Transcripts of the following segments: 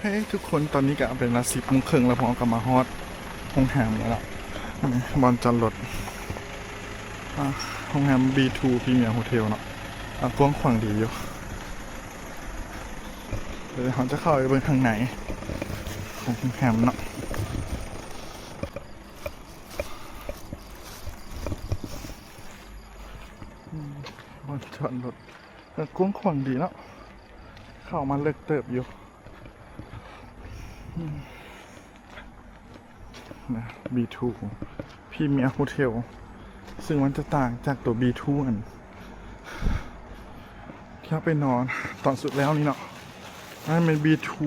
ເຮີ້ຍ ທຸກຄົນ ຕອນນີ້ກະເປັນເວລາສິບໂມງເຄິ່ງແລ້ວ ພວກເຮົາກະມາຮອດໂຮງແຮມແລ້ວເນາະ. ນີ້ບ່ອນຈອດລົດ ອ່າ ໂຮງແຮມ ບີທູ ພຣີເມຍໂຮເທວເນາະ. ອ່າ ກວ້າງຂວາງດີຢູ່. ດຽວເຮົາຈະເຂົ້າໄປເບິ່ງຂ້າງໃນຂອງໂຮງແຮມເນາະ. ອືມ ບ່ອນຈອດລົດ ເອີ ກວ້າງຂວາງດີເນາະ. ເຂົ້າມາເລິກເຕີບຢູ່. ອືມ ນະ ບີທູ ພຣີເມຍໂຮເທວ ຊຶ່ງມັນຈະຕ່າງຈາກໂຕ ບີທູ ອັນທີ່ເຮົາໄປນອນຕອນສຸດແລ້ວນີ້ເນາະ. ອັນນັ້ນແມ່ນ ບີທູ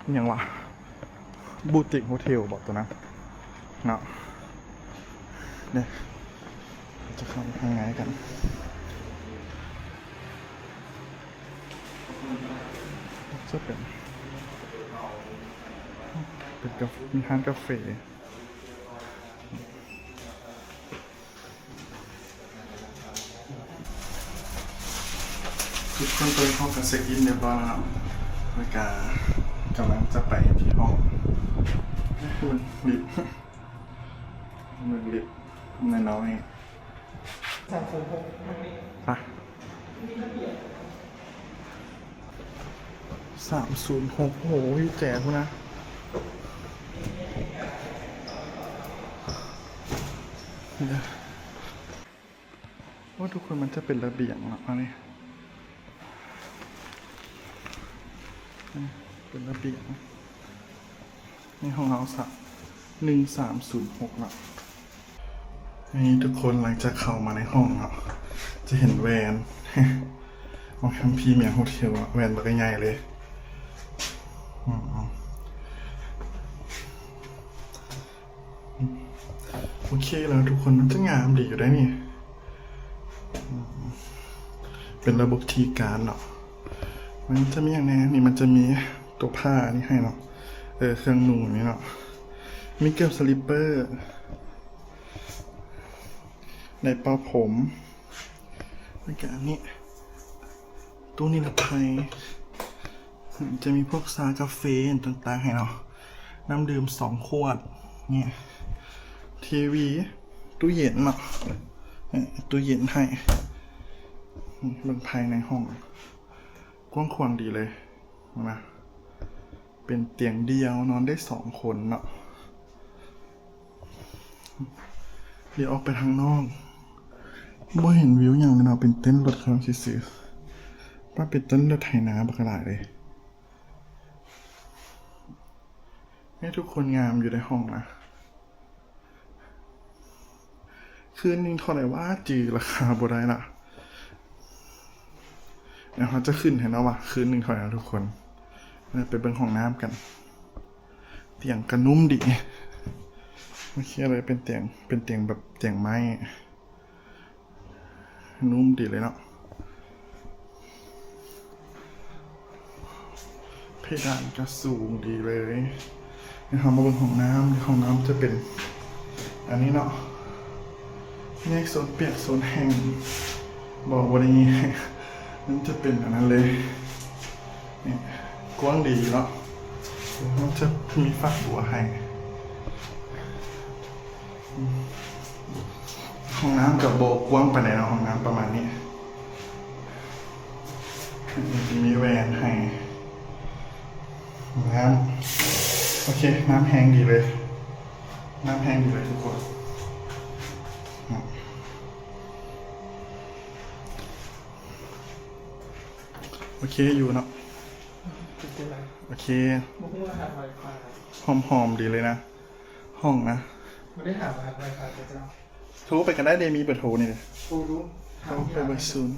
ອີ່ຫຍັງວະ ບູຕິກໂຮເທວບໍ ໂຕນັ້ນເນາະ. ເດ້ ຈະເຂົ້າໄປທາງໃນກັນ. ຈະເປັນ ເປັນກາ ມີຮ້ານກາເຟ. ທຸກຄົນ ຕອນນີ້ເຮົາກະເຊັກອິນຮຽບຮ້ອຍແລ້ວເນາະ ແລ້ວກະກຳລັງຈະໄປທີ່ຫ້ອງ. ເບິ່ງລິບ ເບິ່ງລິບນ້ອຍໆ. ສາມສູນຫົກ ໄປ ສາມສູນຫົກ. ໂອ້ໂຫ ຢູ່ແຈພຸ້ນນະ. ໂອ້ ທຸກຄົນ ມັນຈະເປັນລະບຽງເນາະ ອັນນີ້ ເປັນລະບຽງ. ໃນຫ້ອງເຮົາສະ ໜຶ່ງສາມສູນຫົກເນາະ. ນີ້ທຸກຄົນ ຫຼັງຈາກເຂົ້າມາໃນຫ້ອງເນາະ ຈະເຫັນແວນ ໂຮງແຮມພຣີເມຍໂຮເທວເນາະ ແວນບັກໃຫຍ່ເລີຍ. ອືມ ໂອເຄແລ້ວທຸກຄົນ ມັນຈະງາມດີຢູ່ໄດ໋ນີ້. ອືມ ເປັນລະບົບທີ່ການເນາະ. ມັນຈະມີຫຍັງແດ່? ນີ້ມັນຈະມີໂຕຜ້ານີ້ໃຫ້ເນາະ ເອີ ເຄື່ອງນຸ່ງນີ້ເນາະ ມີເກີບສະລິບເປີ ໄດ້ເປົ່າຜົມ ແລ້ວກະອັນນີ້ ຕູ້ນິລະໄພ ຈະມີພວກຊາກາເຟຕ່າງໆໃຫ້ເນາະ ນ້ຳດື່ມສອງຂວດ ນີ້ ທີວີ ຕູ້ເຢັນເນາະ ເອີ ຕູ້ເຢັນໃຫ້. ເບິ່ງພາຍໃນຫ້ອງ ກວ້າງຂວາງດີເລີຍນະ ເປັນຕຽງດ່ຽວ ນອນໄດ້ສອງຄົນເນາະ. ດຽວອອກໄປທາງນອກ ບໍ່ເຫັນວິວຫຍັງເລີຍເນາະ ເປັນເຕັ້ນລົດເຂົາຊື່ໆ. ວ່າເປັນເຕັ້ນລົດໄຖນາບັກຫຼາຍເລີຍ. ເຮີ້ຍ ທຸກຄົນ ງາມຢູ່ໃດ໋ຫ້ອງນະ. ຄືນໜຶ່ງເທົ່າໃດວະ? ຈື່ລາຄາບໍ່ໄດ້ລະ. ແລ້ວເຮົາຈະຂຶ້ນໃຫ້ເນາະວ່າ ຄືນໜຶ່ງເທົ່າໃດນະທຸກຄົນ. ໄປເບິ່ງຫ້ອງນ້ຳກັນ. ຕຽງກະນຸ້ມດີ. ໂອເຄເລີຍ ເປັນຕຽງ ເປັນຕຽງແບບຕຽງໄມ້. ນຸ້ມດີເລີຍເນາະ. ເພດານກະສູງດີເລີຍ. ດຽວເຮົາມາເບິ່ງຫ້ອງນ້ຳ. ຫ້ອງນ້ຳຈະເປັນອັນນີ້ເນາະ. ແຍກໂຊນປຽກໂຊນແຫ້ງ. ບໍ່ ບໍ່ໄດ້ແຍກ. ມັນຈະເປັນອັນນັ້ນເລີຍ. ນີ້ ກວ້າງດີເນາະ. ມັນຈະມີຝັກບົວໃຫ້. ຫ້ອງນ້ຳກະບໍ່ກວ້າງປານໃດເນາະ, ຫ້ອງນ້ຳປະມານນີ້. ມີແວນໃຫ້ນ້ຳ. ໂອເຄ ນ້ຳແຮງດີເລີຍ, ນ້ຳແຮງດີເລີຍທຸກຄົນ. ໂອເຄຢູ່ເນາະ. ໂອເຄ ບໍ່ຮູ້ລະຫັດໄວຟາຍ. ຫອມໆ ດີເລີຍນະ ຫ້ອງນະ. ບໍ່ໄດ້ຖາມລະຫັດໄວຟາຍເຈົ້າ. ໂທໄປກະໄດ້ເດ ມີເບີໂທນີ້ເດ. ໂທດູ ໂທໄປເບິ່ງສູນ.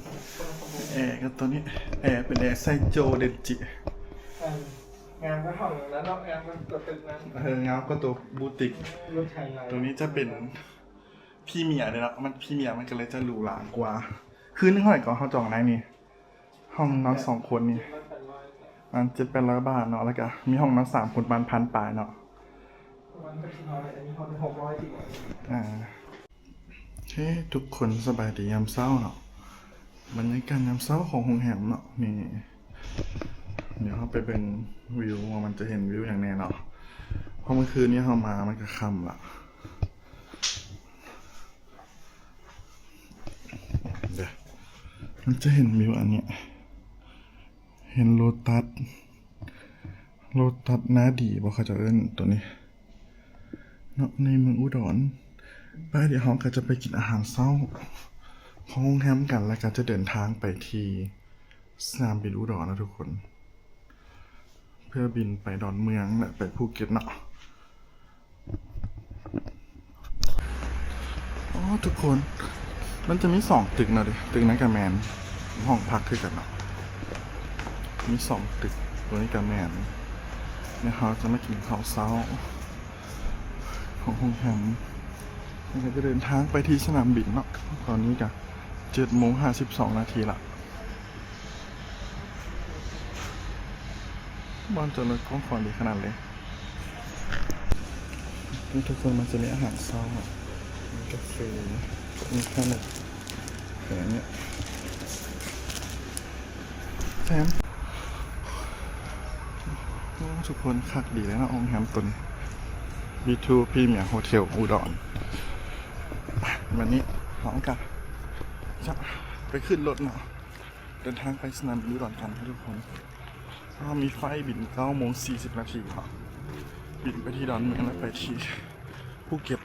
ແອກະໂຕນີ້ ແອເປັນແອໄຊໂຈເດັນຈິ. ງາມກວ່າຫ້ອງນັ້ນເນາະ, ງາມກວ່າໂຕຕຶກນັ້ນ. ເອີ ງາມກວ່າໂຕບູຕິກ. ໂຕນີ້ຈະເປັນພຣີເມຍເດເນາະ, ມັນພຣີເມຍມັນກະເລີຍຈະຫຼູຫຼາກວ່າ. ຄືນໜຶ່ງເທົ່າໃດກະ ເຮົາຈອງໄດ້ນີ້? ຫ້ອງນອນສອງຄົນນີ້ ປະມານເຈັດແປດຮ້ອຍບາດເນາະ, ແລ້ວກະມີຫ້ອງນອນສາມຄົນປະມານພັນປາຍເນາະ. ປະມານຫົກຮ້ອຍ. ອ່າ ເຮີ້ຍ ທຸກຄົນ ສະບາຍດີຍາມເຊົ້າເນາະ. ບັນຍາກາດຍາມເຊົ້າຂອງໂຮງແຮມເນາະ ນີ້ ດຽວເຮົາໄປເບິ່ງວິວວ່າມັນຈະເຫັນວິວຫຍັງແດ່ເນາະ ເພາະມື້ຄືນນີ້ເຮົາມາມັນກໍຄ່ຳລະ. ເດີ ມັນຈະເຫັນວິວອັນນີ້ ເຫັນໂລຕັສ ໂລຕັສນາດີບໍ່ ເຂົາເຈົ້າເອີ້ນໂຕນີ້ເນາະ ໃນເມືອງອຸດອນ. ໄປ ດຽວເຮົາກໍຈະໄປກິນອາຫານເຊົ້າຂອງໂຮງແຮມກັນ ແລ້ວກໍຈະເດີນທາງໄປທີ່ສະໜາມບິນອຸດອນເນາະທຸກຄົນ. ເພື່ອບິນໄປດອນເມືອງ ແລະ ໄປພູເກັດເນາະ. ໂອ້ ທຸກຄົນ ມັນຈະມີສອງຕຶກເນາະເດ ຕຶກນັ້ນກະແມ່ນຫ້ອງພັກຄືກັນເນາະ ມີສອງຕຶກ ໂຕນີ້ກະແມ່ນ. ແລ້ວເຮົາຈະມາກິນເຂົ້າເຊົ້າຂອງໂຮງແຮມ ແລ້ວກະຈະເດີນທາງໄປທີ່ສະໜາມບິນເນາະ. ຕອນນີ້ກະເຈັດໂມງຫ້າສິບສອງນາທີລະ. ບ່ອນຈອດລົດກວ້າງຂວາງດີຂະໜາດເລີຍ. ນີ້ທຸກຄົນ ມັນຈະມີອາຫານເຊົ້າ ມີກາເຟ ມີຂະໜົມ ແຖມ ແຖມ. ໂອ້ ທຸກຄົນ ຄັກດີເລີຍເນາະ ໂຮງແຮມໂຕນີ້ ບີທູ ພຣີເມຍ ໂຮເທວ ອຸດອນ. ບາດນີ້ເຮົາກະຈະໄປຂຶ້ນລົດເນາະ ເດີນທາງໄປສະໜາມບິນອຸດອນກັນທຸກຄົນ. ເຮົາມີໄຟບິນເກົ້າໂມງສີ່ສິບນາທີເນາະ ບິນໄປທີ່ດອນເມືອງ ແລ້ວໄປທີ່ພູເກັດ.